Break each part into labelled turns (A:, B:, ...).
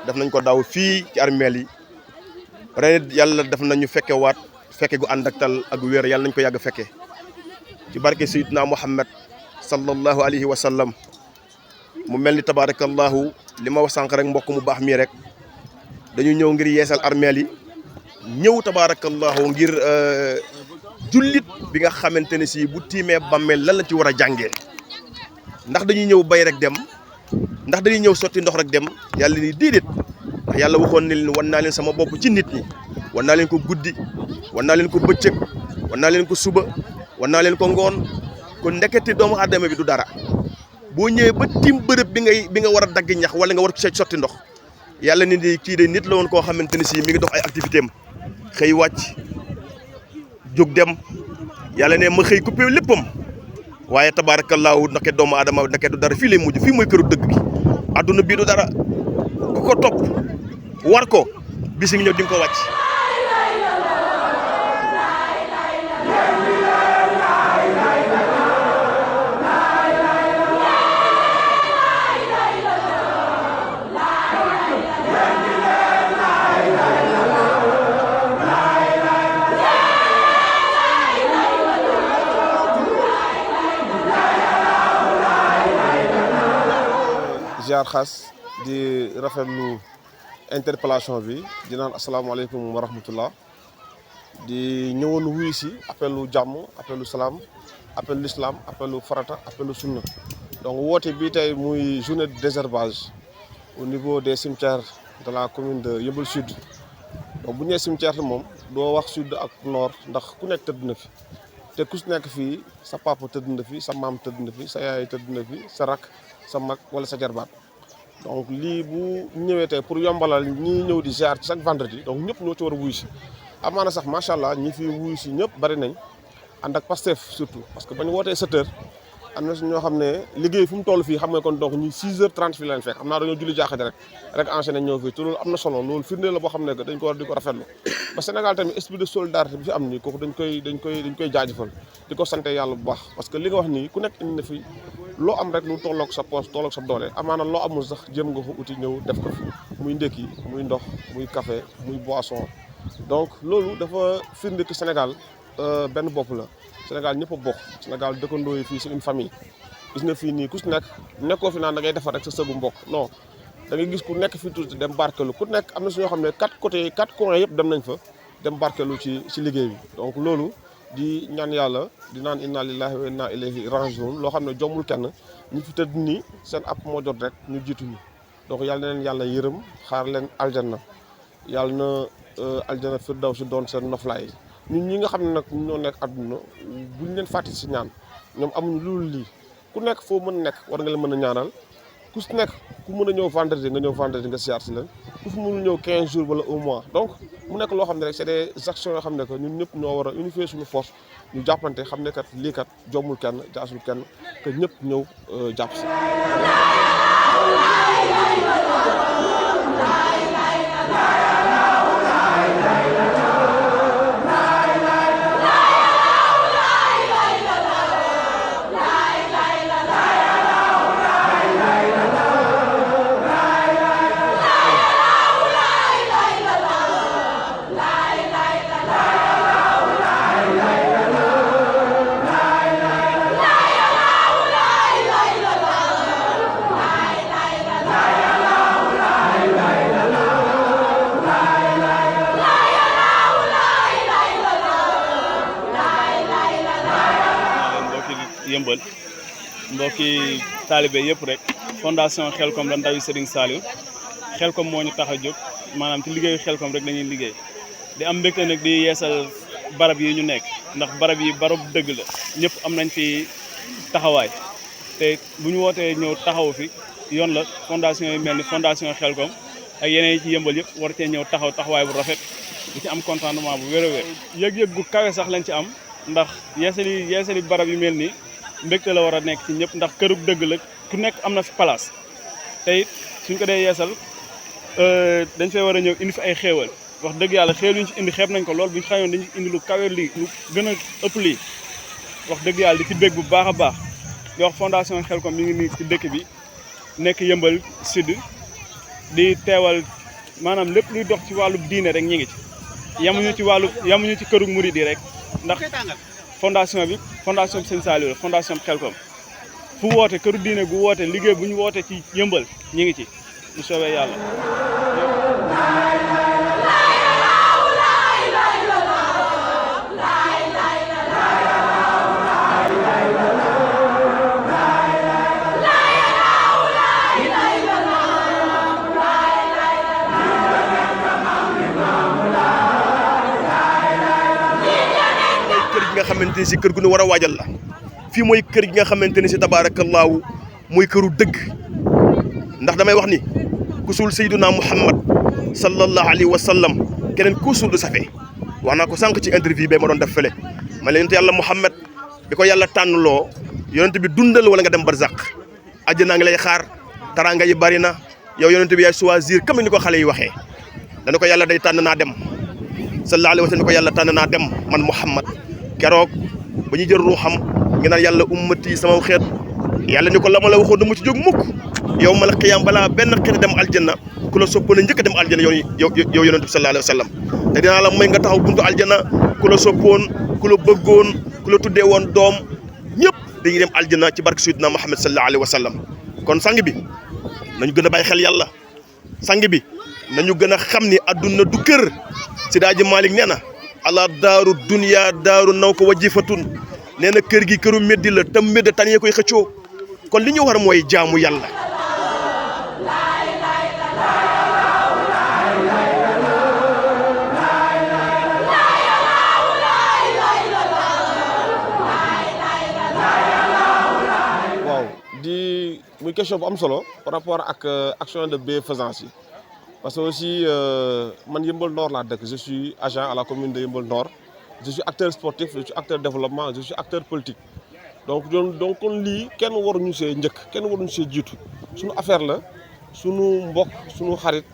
A: def nañ ko daaw fii ci armeel yi ren yàlla def nañu fekke waat fekke gu ànd ak tal ak wér yàlla nañ ko yàgg fekke ci barke Seydina Muhammad sallallahu alayhi wa sallam mu mel ni tabarakallahu li ma wax sànq rek mbokk mu baax mii rek dañu ñëw ngir yeesal armeel yi ñëw tabarakallahu ngir jullit bi nga xamante ne si bu tiimee bàmmeel lan la ci war a jàngee ndax dañuy ñëw bay rek dem ndax dañuy ñëw sotti ndox rek dem yàlla ni déedéet ndax yàlla waxoon ne leen wan naa leen sama bopp ci nit ñi wan naa leen ko guddi wan naa leen ko bëccëg wan naa leen ko suba wan naa leen ko ngoon kon ndekete doomu aadama bi du dara boo ñëwee ba tiim bërëb bi nga war a dagg ñax wala nga war ci sotti ndox yàlla ni di kii de nit la woon koo xamante ne si mi ngi dox ay activité am xëy wàcc jóg dem yàlla ne ma xëy coupé léppam waaye tabaarakallaahu ndake doomu aadama ndake du dara fii lay mujj fii mooy këru dëgg gi adduna bii du dara ku ko topp war ko bisi ngi ñëw di nga ko wàcc
B: ziar xaas di rafetlu interpellation bi di naan asalaamaaleykum wa rahmatullah di ñëwoon wuyu si appelu jàmm appelu salaam appelu l'islam appelu farata appelu sunna donc woote bi tey muy journée de désherbage au niveau des cimetières de la commune de Yeumbeul Sud donc bu ñu nee cimetière moom doo wax sud ak nord ndax ku nekk tëdd na fi te ku si nekk fii sa papa tëdd na fi sa maam tëdd na fi sa yaay tëdd na fi sa rak sa mag wala sa jarbaat donc lii bu ñëwee tey pour yombalal ñi ñëw di ziar chaque vendredi donc ñëpp ñoo ci war a wuyu si amaana sax macha allah ñi fi wuyu si ñëpp bari nañ ànd ak Pastef surtout parce que ba ñu wootee 7 heures am na si ñoo xam ne liggéey fu mu toll fii xam nga kon donc ñi 6h30 fii lañ fekk xam naa dañoo julli jaaxate rek enchaîné ñëw fii te loolu am na solo loolu firnde la boo xam ne que dañ ko war di ko rafetlu ba Sénégal tamit esprit de solidarité bi fi am nii kooku dañ koy jaajëfal di ko sante yàlla bu baax parce que li nga wax nii ku nekk indi na fi loo am rek lu tolloog sa poche tolloog sa doole amaana loo amul sax jéem nga ko uti ñëw def ko fi muy ndékki muy ndox muy café muy boisson donc loolu dafa firnde que Sénégal benn bopp la Sénégal ñëpp a bokk Sénégal dëkkandoo yi fii c'est une famille gis nga fii nii ku si nekk nekkoo fi naan da ngay defar rek sa sëgu mbokk non da ngay gis ku nekk fii tuuti dem barkelu ku nekk am na si ñoo xam ne 4 coins yëpp dem nañ fa dem barkelu ci liggéey bi donc loolu di ñaan yàlla di naan inna lillahi wa inna ilayhi rajiun loo xam ne jommul kenn ñu fi tëdd nii seen app moo jot rek ñu jiituñu donc yàlla na leen yàlla yërëm xaar leen aljanna yàlla na aljanna firdawsi doon seen noflaay ñun ñi nga xam ne nag ñoo nekk àdduna buñ leen fàtte si ñaan ñoom amuñu loolu lii ku nekk foo mën a nekk war nga leen mën a ñaanal ku si nekk ku mën a ñëw vendredi nga ñëw vendredi nga siyaar si leen ku fi mënul ñëw 15 jours wala un mois donc mu nekk loo xam ne rek c'est des actions yoo xam ne que ñun ñëpp ñoo war a unifier suñu force ñu jàppante xam ne kat lii kat jommul kenn jaasul kenn que ñëpp ñëw jàpp si.
C: Yeumbeul mbokki taalibe yëpp rek fondation Xelcom la ndawi Serigne Saliou Xelcom moo ñu tax a jóg maanaam ci liggéeyu Xelcom rek dañuy liggéey di am mbégte nag di yeesal barab yi ñu nekk ndax barab yi barab dëgg la ñëpp am nañ fi taxawaay te bu ñu wootee ñëw taxaw fi yoon la fondation yi mel ni fondation Xelcom ak yeneen yi ci Yeumbeul yëpp war cee ñëw taxawaay bu rafet di ci am contentement bu wér a wér yëg-yëg gu kawe sax lañ ci am ndax yeesali barab yu mel nii mbégte la war a nekk ci ñëpp ndax kërug dëgg la ku nekk am na fi place te it suñ ko dee yeesal dañ fay war a ñëw indi fi ay xéewal wax dëgg yàlla xéewal yu ñu ci indi xeeb nañ ko lool bu ñu xayoon dañu indi lu kawe lii lu gën a ëpp lii wax dëgg yàlla di ci bég bu baax a baax di wax fondation Xelcom mi ngi nii ci dëkk bi nekk Yeumbeul Sud di teewal maanaam lépp luy dox ci wàllu diine rek ñi ngi ci yamuñu ci këru murid yi rek ndax fondation bi Sëñ Saliou la fondation Xelcom fu woote këru diine gu woote liggéey bu ñu woote ci yëmbal ñi ngi ci bu soobee yàlla.
A: nga xamante ni si kër gu ñu war a waajal la fii mooy kër gi nga xamante ni si tabaarakallaahu mooy këru dëgg ndax damay wax ni ku suul Seydina Muhammad sallallahu alayhi wa sallam keneen ku suul du safe wax naa ko sànq ci interview ba ma doon def fële ma leen yàlla Muhammad bi ko yàlla tànnloo yonent bi dundal wala nga dem barzaq àjjana ngi lay xaar taraanga yi bari na yow yonent bi yaay choisir comme ni ko xale yi waxee dana ko yàlla day tànn naa dem sallallahu alayhi wa sallam ko yàlla tànn naa dem man Muhammad keroog ba ñu jël ruuxam ngi naan yàlla ummati sama xeet yàlla ni ko la ma la waxoon du mu ci jóg mukk yow mal qiyaam balaa benn xeet dem aljanna ku la soppoon a njëkk a dem aljanna yow yonent bi sallallahu alayhi wa sallam te dinaa la may nga taxaw buntu aljanna ku la soppoon ku la bëggoon ku la tuddee woon doom ñëpp dañuy dem aljanna ci barke Seydina Muhammad sallallahu alayhi wa sallam kon sang bi nañu gën a bàyyi xel yàlla sang bi nañu gën a xam ni adduna du kër Seydi Hadji Malick nee na ala daaru dunya daaru naw ko wajifatun nee na kër gi këru meddi la te medd tan yee koy xëccoo kon li ñu war mooy jaamu yàlla
B: waaw di muy question bu am solo par rapport ak action de bienfaisance yi parce que aussi man Yeumbeul Nord laa dëkk je suis agent à la commune de Yeumbeul Nord je suis acteur sportif je suis acteur développement je suis acteur politique donc kon lii kenn waruñu see njëkk kenn waruñu see jiitu suñu affaire la suñu mbokk suñu xarit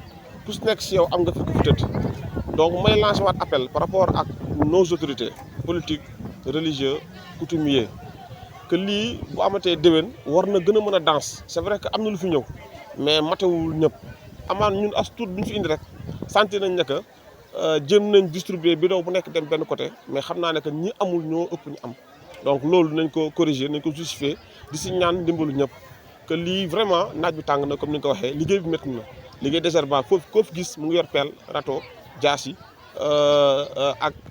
B: ku si nekk si yow am nga fi ko fi tëdd donc may lancer waat appel par rapport ak nos autorités politiques religieux coutumiers que lii bu amatee déwén war na gën a mën a danse c'est vrai que am na lu fi ñëw mais matewul ñëpp amaan ñun as tuut bi ñu fi indi rek sentir nañ ne que jëm nañ distribuer bidon bu nekk dem benn côté mais xam naa ne que ñi amul ñoo ëpp ñu am donc loolu nañ ko corriger nañ ko justifier di si ñaan ndimbalu ñëpp que lii vraiment naaj bi tàng na comme ni nga ko waxee liggéey bi métti na liggéey désherbage foofu koo fi gis mu ngi yor pelle râteau jaasi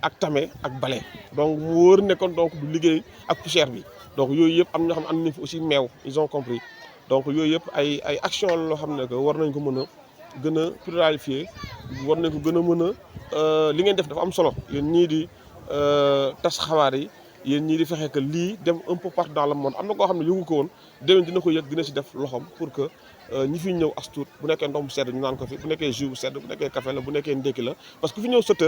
B: ak tame ak balai donc mu wóor ne kon donc du liggéey ak poussière bi donc yooyu yëpp am ñoo xam ne am nañ fi aussi meew ils ont compris donc yooyu yëpp ay action la loo xam ne que war nañ ko mën a gën a planifier war nañ ko gën a mën a li ngeen def dafa am solo yéen ñii di tas xabaar yi yéen ñii di fexe que lii dem un peu partout dans le monde am na koo xam ne yëngu ko woon déwén dina ko yëg dina si def loxoom pour que ñi fi ñëw as tuut bu nekkee ndox bu sedd ñu naan ko fi bu nekkee jus bu sedd bu nekkee café la bu nekkee ndékki la parce que ku fi ñëw 7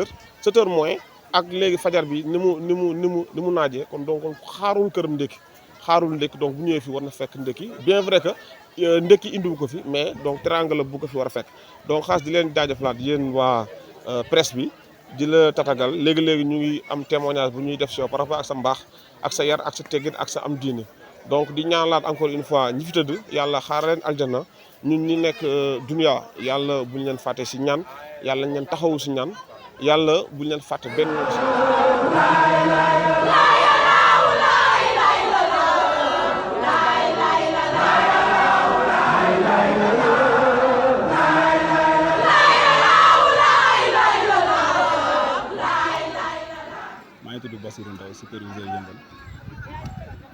B: heures moins ak léegi fajar bi ni mu naajee kon donc xaarul këram ndékki xaarul ndékki donc bu ñëwee fi war na fekk ndékki bien vrai que ndékki indiwu ko fi mais donc teranga la bu ko fi war a fekk donc xaas di leen jaajëfalaat yéen waa presse bi di la tatagal léegi-léegi ñu ngi am témoignage bu ñuy def si yow par rapport ak sa mbaax ak sa yar ak sa teggin ak sa am diine donc di ñaanalaat encore une fois ñi fi tëdd yàlla xaar leen aljanna ñun ñi nekk dunya yàlla buñ leen fàtte si ñaan yàlla ñu leen taxawu si ñaan yàlla buñ leen fàtte benn
D: tudd Bassirou Ndaw superviseur Yeumbeul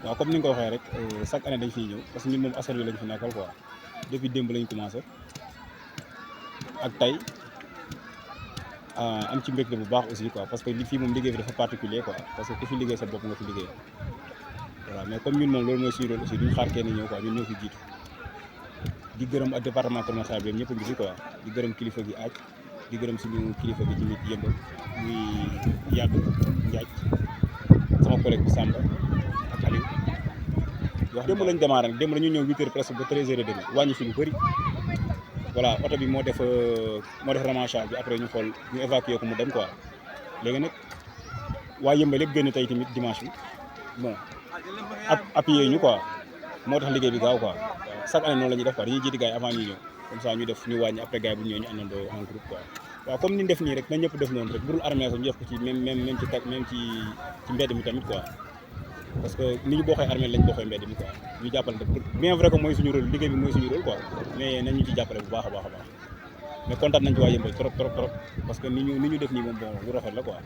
D: waaw comme ni nga ko waxee rek chaque année dañ fiy ñëw parce que ñun moom askan wi lañ fi nekkal quoi depuis démb lañ commencé ak tey am ci mbégte bu baax aussi quoi parce que li fii moom liggéey bi dafa particulier quoi parce que ku fi liggéey sa bopp nga fi liggéey voilà mais comme ñun moom loolu mooy suñu rôle aussi duñ xaar kenn ñëw quoi ñun ñoo fi jiitu di gërëm ak département Keur Massar bi ñëpp a ngi fi quoi di gërëm kilifa gi aaj di gërëm suñu kilifa gi tamit Yeumbeul muy yàgg Njaaj sama collègue bi Samba ak Aliou wax démb lañ démarré nag démb la ñu ñëw 8 heures presque ba 13 heures et demi wàññi fi lu bëri voilà oto bi moo def remachage bi après ñu xool ñu évacuer ko mu dem quoi léegi nag waa Yeumbeul yëpp génn tey tamit dimanche bi bon appuyé ñu quoi moo tax liggéey bi gaaw quoi chaque année noonu la ñuy def quoi dañuy jiiti gars yi avant ñuy ñëw comme ça ñu def ñu wàññi après gars yi bu ñëwee ñu àndandoo en groupe quoi waaw comme ni ñu def nii rek na ñëpp def noonu rek burul armée sax ñu def ko ci même ci mbedd mi tamit quoi parce que ni ñu bokkee armée lañ bokkee mbedd mi quoi ñu jàppale bien vrai que mooy suñu rôle liggéey bi mooy suñu rôle quoi mais nañ ñu ci jàppale bu baax a baax a baax mais kontaan nañ ci waa Yeumbeul trop parce que ni ñu def nii moom bon lu rafet la quoi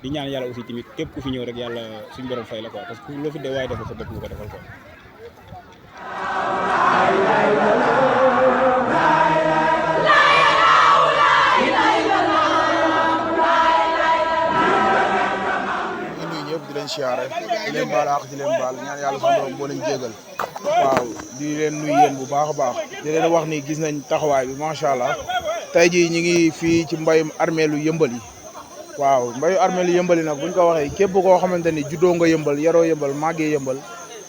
D: di ñaan yàlla aussi tamit képp ku fi ñëw rek yàlla suñu borom fay la quoi parce que loo fi de waaye defal sa bopp nga ko defal quoi.
E: di leen siyaare di leen baal àq di leen baal ñaan yàlla suñu borom boo leen jégal waaw di leen nuyu yéen bu baax a baax di leen wax ni gis nañ taxawaay bi macha allah tey jii ñi ngi fii ci mbayum armeelu Yeumbeul yi waaw mbayu armeelu Yeumbeul yi nag buñ ko waxee képp koo xamante ni juddoo nga Yeumbeul yaroo Yeumbeul màggee Yeumbeul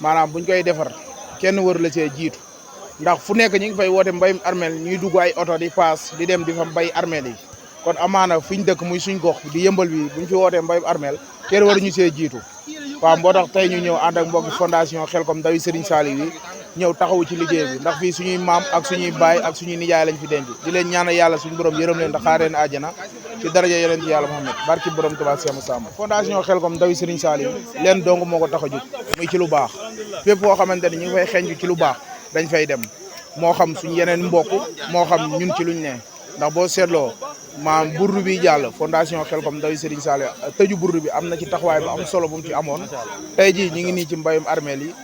E: maanaam buñ koy defar kenn wër la see jiitu ndax fu nekk ñi ngi fay woote mbayum armeel ñuy dugg ay oto di paas di dem di fa mbay armeel yi kon amaana fi ñu dëkk muy suñ gox di Yeumbeul bi buñ fi wootee mbayum armeel kenn waruñu see jiitu waaw moo tax tey ñu ñëw ànd ak mbokk fondation Xelcom Ndawi Serigne Saliou yi ñëw taxawu ci liggéey bi ndax fii suñuy maam ak suñuy baay ak suñuy nijaay lañ fi denc di leen ñaanal yàlla suñu borom yërëm leen ndax xaareen àjjana ci daraja yeneen ci yàlla Muhammad barki borom Tuubaa Seemu Sàmba fondation Xelcom Ndawi Serigne Saliou leen dong moo ko tax a jóg muy ci lu baax fépp foo xamante ni ñu ngi fay xeeñju ci lu baax dañ fay dem moo xam suñu yeneen mbokk moo xam ñun ci luñ ne ndax boo seetloo maam burdu bi jàll fondation Xelcom Ndawi Serigne Saliou tëju burdu bi am na ci taxawaay bu am solo bu mu ci amoon tey jii ñu ngi nii ci mbayum armeel yi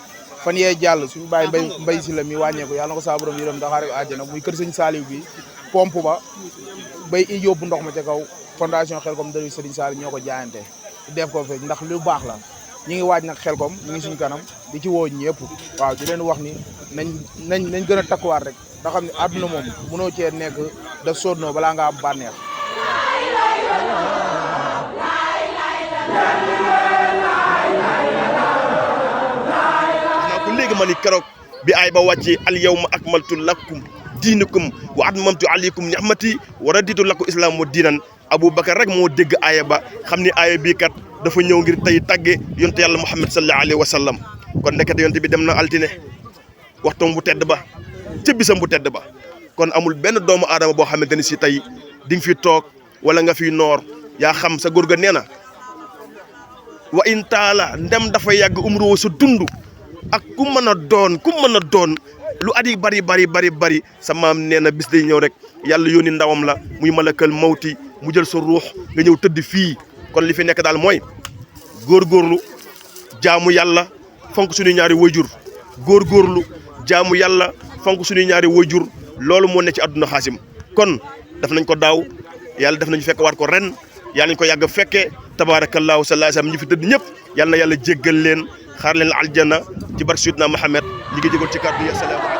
E: fan yee jàll suñu bàyyi mbay si la mi wàññeeku yàlla na ko saa borom yërëm daxaare àjjana muy kër sëñ Saliou bi pompe ba bay yóbbu ndox ma ca kaw fondation Xelcom Ndawi Serigne Saliou ñoo ko jaayante def ko fekk ndax lu baax la ñi ngi waaj nag Xelcom ñu ngi suñu kanam di ci woo ñëpp waaw di leen wax ni nañ gën a takkuwaat rek nga xam ne àdduna moom mënoo cee nekk da sonnoo balaa nga am bànneex
A: naa ko léegi ma ni keroog bi ay ba wàccee al yawma akmaltu lakum diinakum wa atmamtu alaykum ni'mati wa raditu lakum islam wa diinan Aboubacar rek moo dégg aaya ba xam ni aaya bii kat dafa ñëw ngir tey tàgge yonte yàlla Muhammad sallallahu alayhi wa sallam kon ndekete yonte bi dem na altine waxtoom bu tedd ba ca bisam bu tedd ba kon amul benn doomu aadama boo xamante ni si tey di nga fi toog wala nga fi noor yaa xam sa góor ga nee na wa in taala ndem dafa yàgg umru sa dund ak ku mën a doon lu at yi bari sa maam nee na bis day ñëw rek yàlla yónni ndawam la muy malakal mawti mu jël sa ruux nga ñëw tëdd fii kon li fi nekk daal mooy góorgóorlu jaamu yàlla fonk suñu ñaari wayjur góorgóorlu jaamu yàlla fonk suñu ñaari wayjur loolu moo ne ci àdduna xaasim kon def nañ ko daaw yàlla def nañu fekk waat ko ren yàlla nañ ko yàgg fekkee tabaarakallaahu sallallahu alayhi wa sallam ñu fi tëdd ñëpp yàlla na yàlla jéggal leen xaar leen aljana ci barke Seydina Muhammad li nga jégal ci kàddu yi asalaamaaleykum